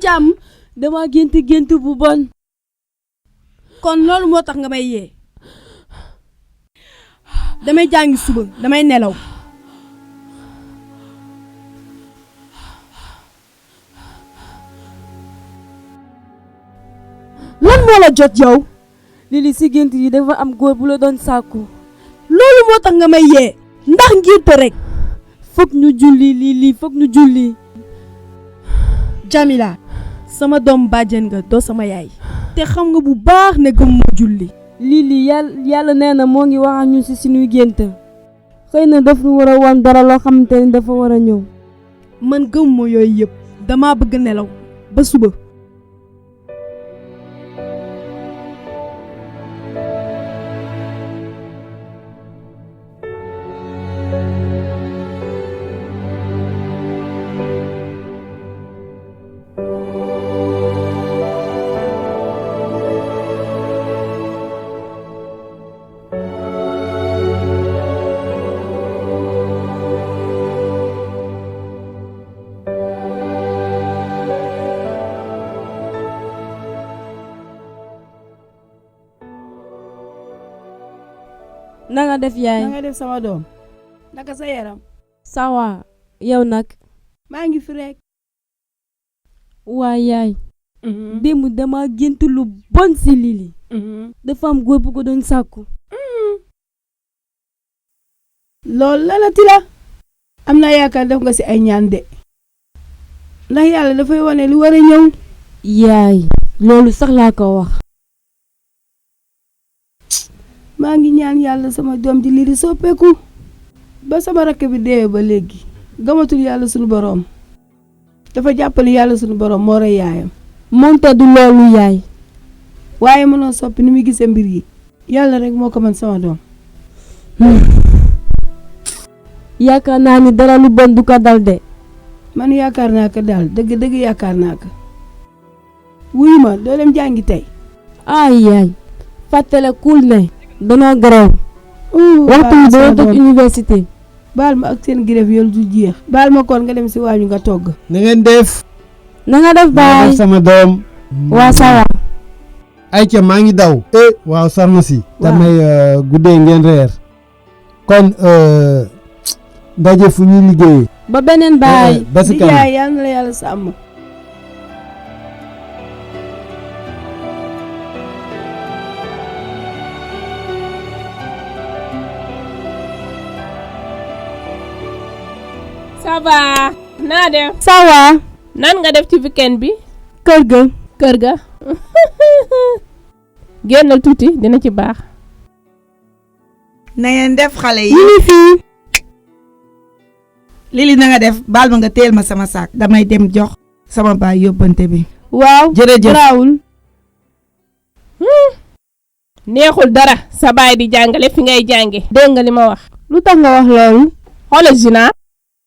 jàmm. dama gént bu bon. kon loolu moo tax nga may yee. damay jàngi suba damay nelaw. lan moo la jot yow. Lili si gént yi dafa am góor bu la doon sàkku. loolu moo tax nga may yee. ndax ngirte rek. fokk ñu julli Lili fokk ñu julli. Jamila sama doom bàjjen nga doo sama yaay. te xam nga bu baax ne gëm ma julli. Lili yàlla nee na moo ngi wax ak ñun si suñuy gént. xëy na daf ñu war a wan dara loo xamante ni dafa war a ñëw. man gëm ma yooyu yëpp dama bëgg nelaw ba suba. na nga def yaay. na nga def sama doom. naka sa yaram. sawa yow nag. maa ngi fi rek. waa yaay. démb dama gént lu bon si Lili. dafa am góor bu ko doon sàkku. loolu la la am naa yaakaar def nga si ay ñaan de. ndax yàlla dafay wane lu war a ñëw. yaay loolu sax laa ko wax. maa ngi ñaan yàlla sama doom ji Lili soppeeku. ba sama rakk bi deewee ba léegi. gamatul yàlla sunu boroom. dafa jàppale yàlla sunu boroom moo rey yaayam. moonte du loolu yaay. waaye mënoo soppi ni muy gisee mbir yi. yàlla rek moo ko mën sama doom. yaakaar naa ni dara lu bon du ko dal de. man yaakaar naa ko daal dëgg yaakaar naa ko. wuyu ma doo dem jàngi tey. ay yaay. fàttale kul ne. danoo garaw. waxtu bi doo toj université. baal ma ak seen grève yoolu du jeex. baal ma kon nga dem si waañu nga togg. na ngeen def. na nga def baay. sama doom. waa sawa. ayca maa ngi daw. waaw soxna si. damay guddee ngeen reer. kon ndaje fu ñuy liggéeyee. ba beneen baay. ba si kanam liggéey yal na la yàlla sàmm. ça va naa def. sawa. nan nga def ci weekend bi. kër ga. génnal tuuti dina ci baax. na ngeen def xale yi. ñu fii. Lili na nga def baal ma nga teel ma sama saak. damay dem jox sama baay yóbbante bi. waaw jërëjëf raawul. neexul dara sa baay di jàngale fi ngay jànge. dégg nga li ma wax. lu tax nga wax loolu. xoolal Gina.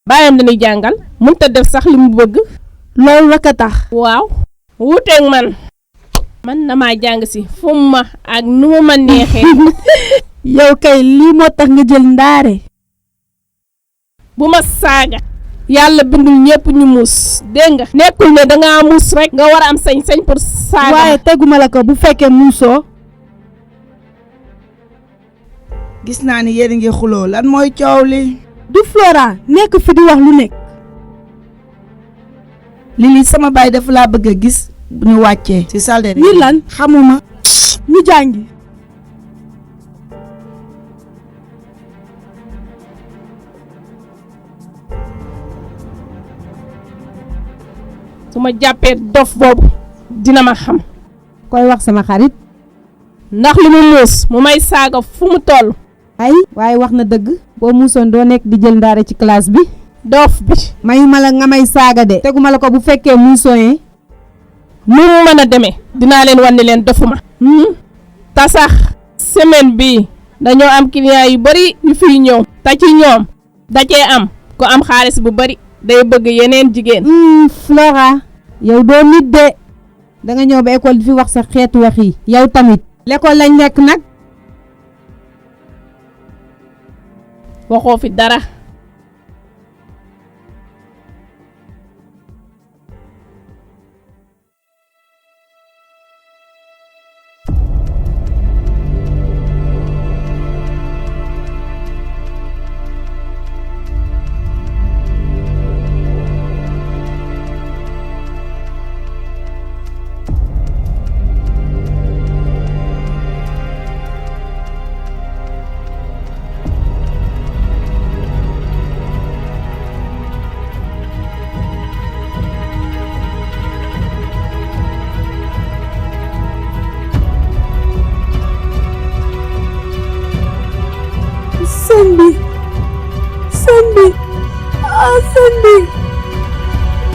baayam dañuy jàngal. mënut a def sax li mu bëgg. loolu rek a tax. waaw. wuuteeg man na maa jàng si fu ma ak nu mu ma neexee. yow kay lii moo tax nga jël ndaare. bu ma saaga. yàlla bindul ñépp ñu muus. dégg nga. nekkul ne dangaa muus rek. nga war a am sañ-sañ pour saaga. waaye teguma la ko bu fekkee muusoo. gis naa ni yéen a ngi xuloo lan mooy coow li. du Flora nekk fi di wax lu nekk. Lili sama baay dafa laa bëgg a gis bu ñu wàccee ci salle de ñi lan xamuma. ñu jàngi. su ma jàppee dof boobu dina ma xam. koy wax sama xarit. ndax li mu muus mu may saaga fu mu toll. ay waaye wax na dëgg. boo muusoon doo nekk di jël ndaare ci classe bi. dof bi. mayuma la nga may saaga de. teguma la ko bu fekkee muusoo nu mu mën a demee. dinaa leen wan ne leen dofuma. te sax semaine bii dañoo am client yu bari yu fiy ñëw. te ci ñoom da cee am ku am xaalis bu bari day bëgg yeneen jigéen. Flora yow doo nit de. da nga ñëw ba école di fi wax sa xeetu wax yi. yow tamit. l'école lañ nekk nag. waxoo fi dara. sëñ bi sëñ bi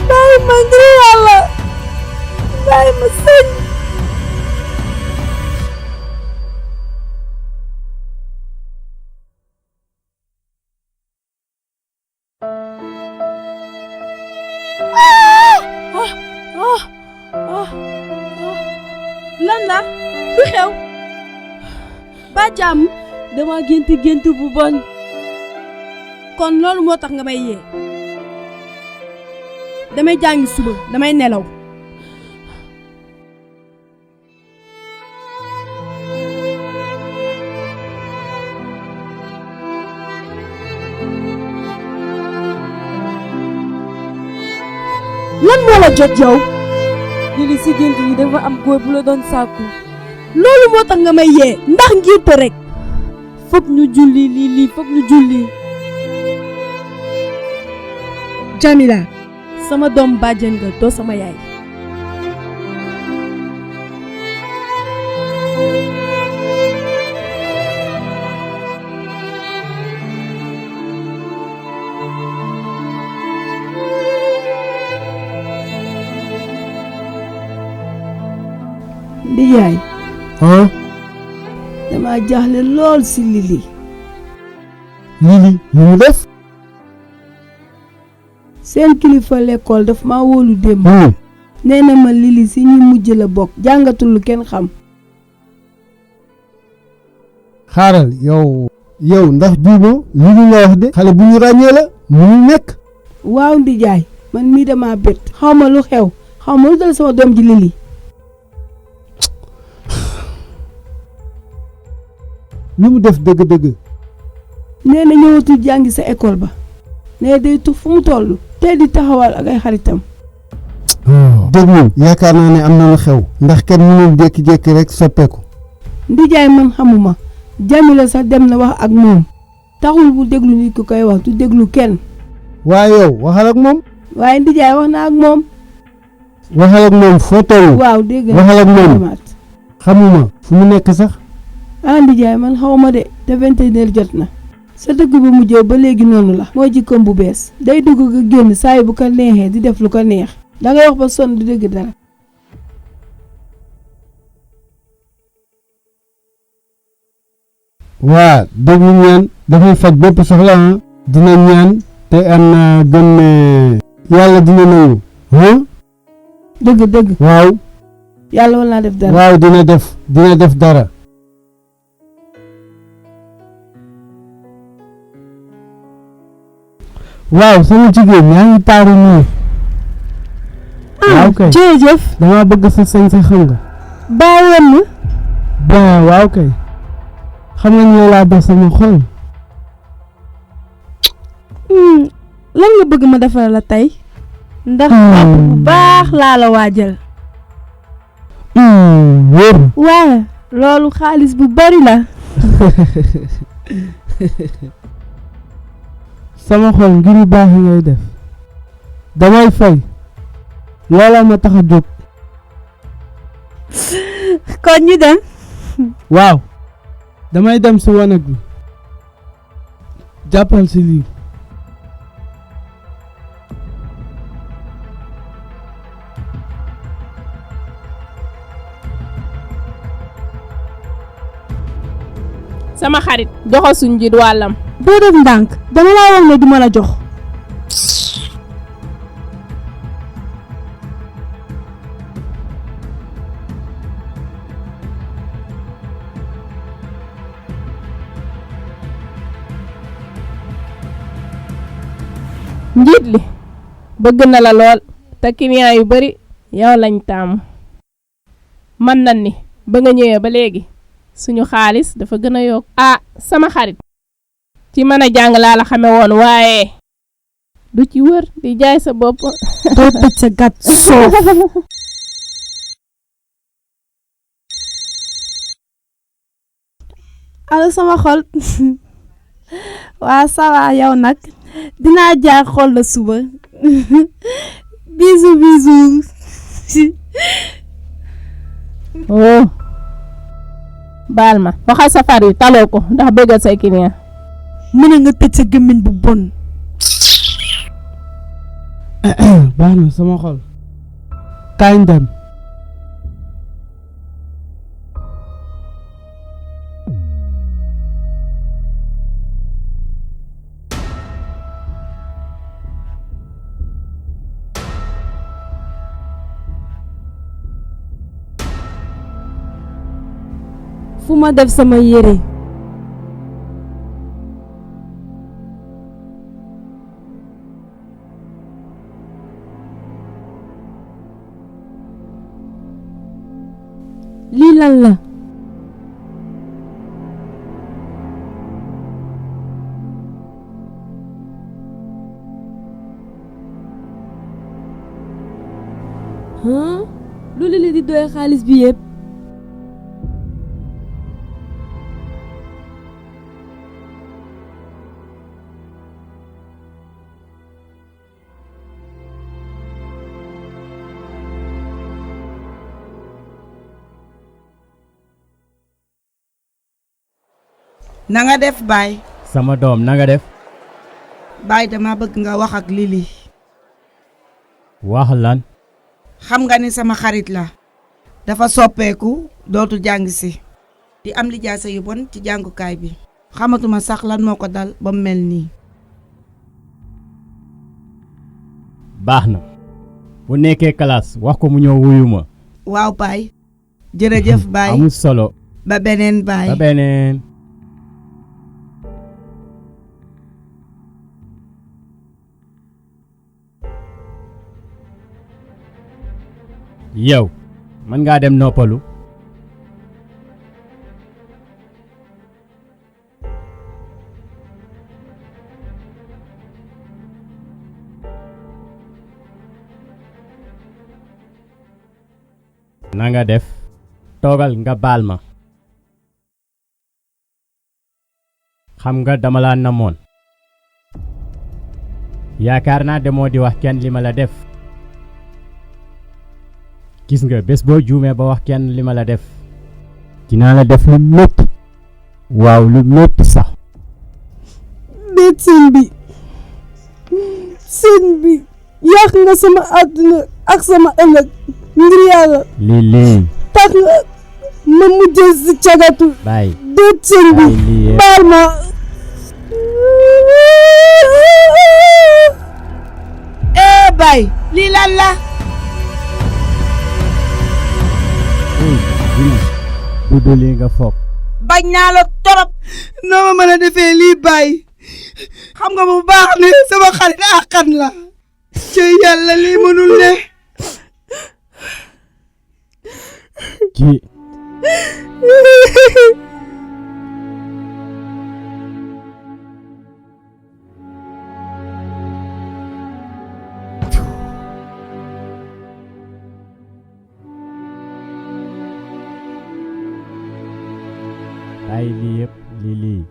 bàyyi ma ngir yàlla bàyyi ma sëñ. lan la lu xew ba jàmm dama gént bu bon. kon loolu moo tax nga may yee damay jàngi suba damay nelaw lan moo la jot yow Lili si gént yi dafa am góor bu la doon sàkku. loolu moo tax nga may yee ndax ngir rek fokk ñu julli Lili fokk ñu julli. Jamila sama doom bàjjen nga doo sama yaay ndiyaay dama jaaxle lool si Lili Lili nu mu def seen kilifa l'école daf ma wóolu démb nee na ma Lili si ñu mujj la bokk jàngatul lu kenn xam xaaral yow ndax juumo Lili nga wax de xale bu ñu ràññee la mu nekk waaw ndijaay man mii dama bett xawma lu xew xawma lu dal sama doom ji Lili lu mu def dëgg-dëgg nee na ñëwatul jàngi sa école ba nee day tux fu mu toll te di taxawal ak ay xaritam déglu yaakaar naa ne am na lu xew ndax kenn mënul jékki-jékki rek soppeeku ndijaay man xamuma Jamila sax dem na wax ak moom taxul bu déglu nit ku koy wax du déglu kenn waaye yow waxal ak moom waaye ndijaay wax na ak moom waxal ak moom foo toll waaw dégg na waxal ak moom xamuma fu mu nekk sax ndijaay man xawma de te 21h jot na sa dëgg bu mujjee ba léegi noonu la moo jikkoom bu bees day dugg nga génn saa bu ko neexee di def lu ko neex dangay wax ba sonn du dégg dara waa déglu ñaan dafay faj bépp soxla dina ñaan te am na gën yàlla dina nangu dëgg waaw yàlla wala def dara waaw dina def dara waaw sama jigéen yaa ngi taaru nii waaw kay jërëjëf dama bëgg sa sañ sa xam nga bàyyoon na bon waaw kay xam nga ñu laa def sama xol lan nga bëgg ma defal la tey ndax bu baax laa la waajal wóor waaye loolu xaalis bu bari la sama xol ngir yu baax ngay def damay fay loola ma tax a jóg kon ñu dem waaw damay dem si wanag bi jàppal si lii sama xarit joxo suñ njiit wàllam doo def ndànk dama laa wax ne duma la jox njiit li bëgg na la lool te client yu bari yow lañ taamu man nan ni ba nga ñëwee ba léegi suñu xaalis dafa gën a yokk sama xarit ci mën a jàng laa la xame woon waaye du ci wër di jaay sa bopp doo tëj sa gàtt soof ala sama xol waa sawa yow nag dinaa jaar xol la suba bisou bisou baal ma waxal safar yi taloo ko ndax bëggal say client mën nga tëj sa gémmiñ bu bon. baax na sama xol kaay dem. fu ma def sama yére. lii lan la. lu li di doy xaalis bi yépp. na nga def baay. sama doom na nga def. baay dama bëgg nga wax ak Lili. wax lan. xam nga ni sama xarit la. dafa soppeeku dootu jàng si. di am lijaasa yu bon ci jàngukaay bi. xamatuma sax lan moo ko dal ba mu mel nii. baax na. bu nekkee classe wax ko mu ñëw wuyu ma. waaw baay. jërëjëf baay. amul solo. ba beneen baay. ba beneen. yow mën ngaa dem noppalu. na nga def. toogal nga baal ma. xam nga dama la namoon. yaakaar naa demoo di wax kenn li ma la def. gis nga bés boo juumee ba wax kenn li ma la def. dinaa la def lu métti. waaw lu métti sax. déet sëñ bi yàq nga sama àdduna ak sama ëllëg ngir yàlla. lii tax nga ma mujjee si cagatu. bàyyi déet sëñ bi baal ma. baay lii lan la. bu dul li nga foog. bañ naa la torop. noo ma mën a defee lii baay. xam nga bu baax ne sama xarit àqan la. ci yàlla lii mënul ne. kii. ay lii yëpp lii.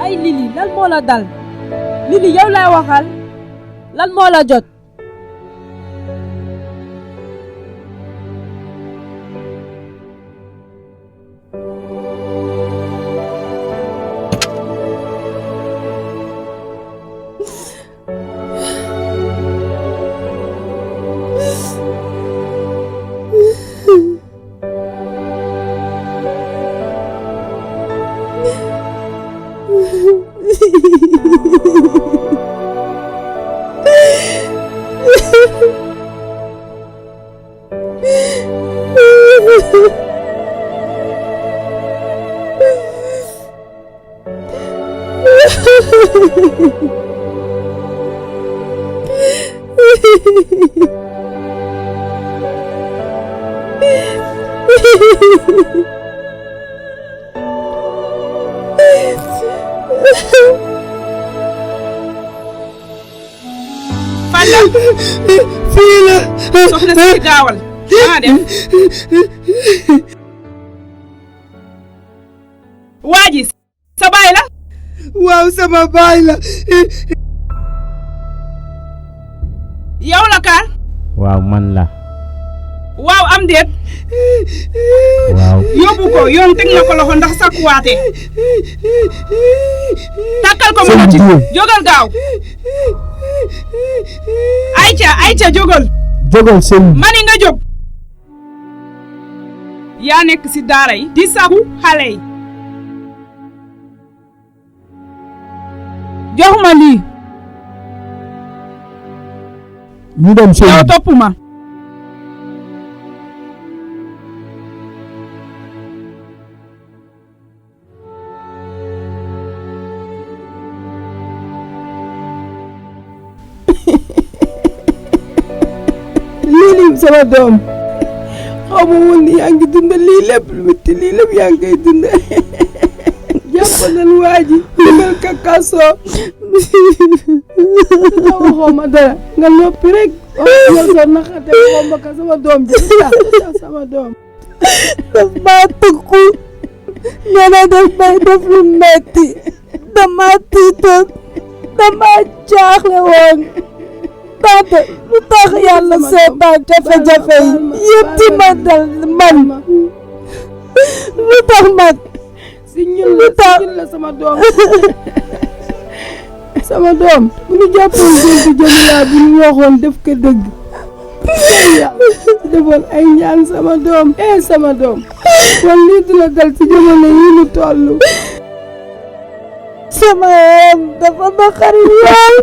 ay Lili lan moo la dal. Lili yow lay waxal. lan moo la jot. Falla fii la soxna si gaawal maa def waa ji sa baay la waaw sama baay la. yow la kan waaw man la waaw am déet waaw yóbbu ko yoon teg na ko loxo ndax sakkuwaate takkal ko mu noti jógal gaaw ayca jógal sëñ bi mani nga jóg yaa nekk ci daara yi di sakku xale yi jox ma lii ñu dem sëñ yow bi topp ma lii sama doom xaw ma woon ni yaa ngi dund lii lépp lu metti lii lépp yaa ngi koy dund jàppalal waa ji dugal ka kaso nga waxoo ma dara nga noppi rek yow soo naxate waxoo ma ka sama doom ji sama doom daf maa tëkku nee na daf may def lu metti dama tiitoon dama jaaxle woon tante lu tax yàlla seetaan jafe-jafe yi yëpp ci ma dal man lu tax man si ñun la sama doom sama doom bu ñu jàppoon dénk Jamila bi ñu waxoon def ko dëgg yàlla defoon ay ñaan sama doom sama doom kon lii du la dal ci jamono yi ñu toll sama yaram dafa naqari lool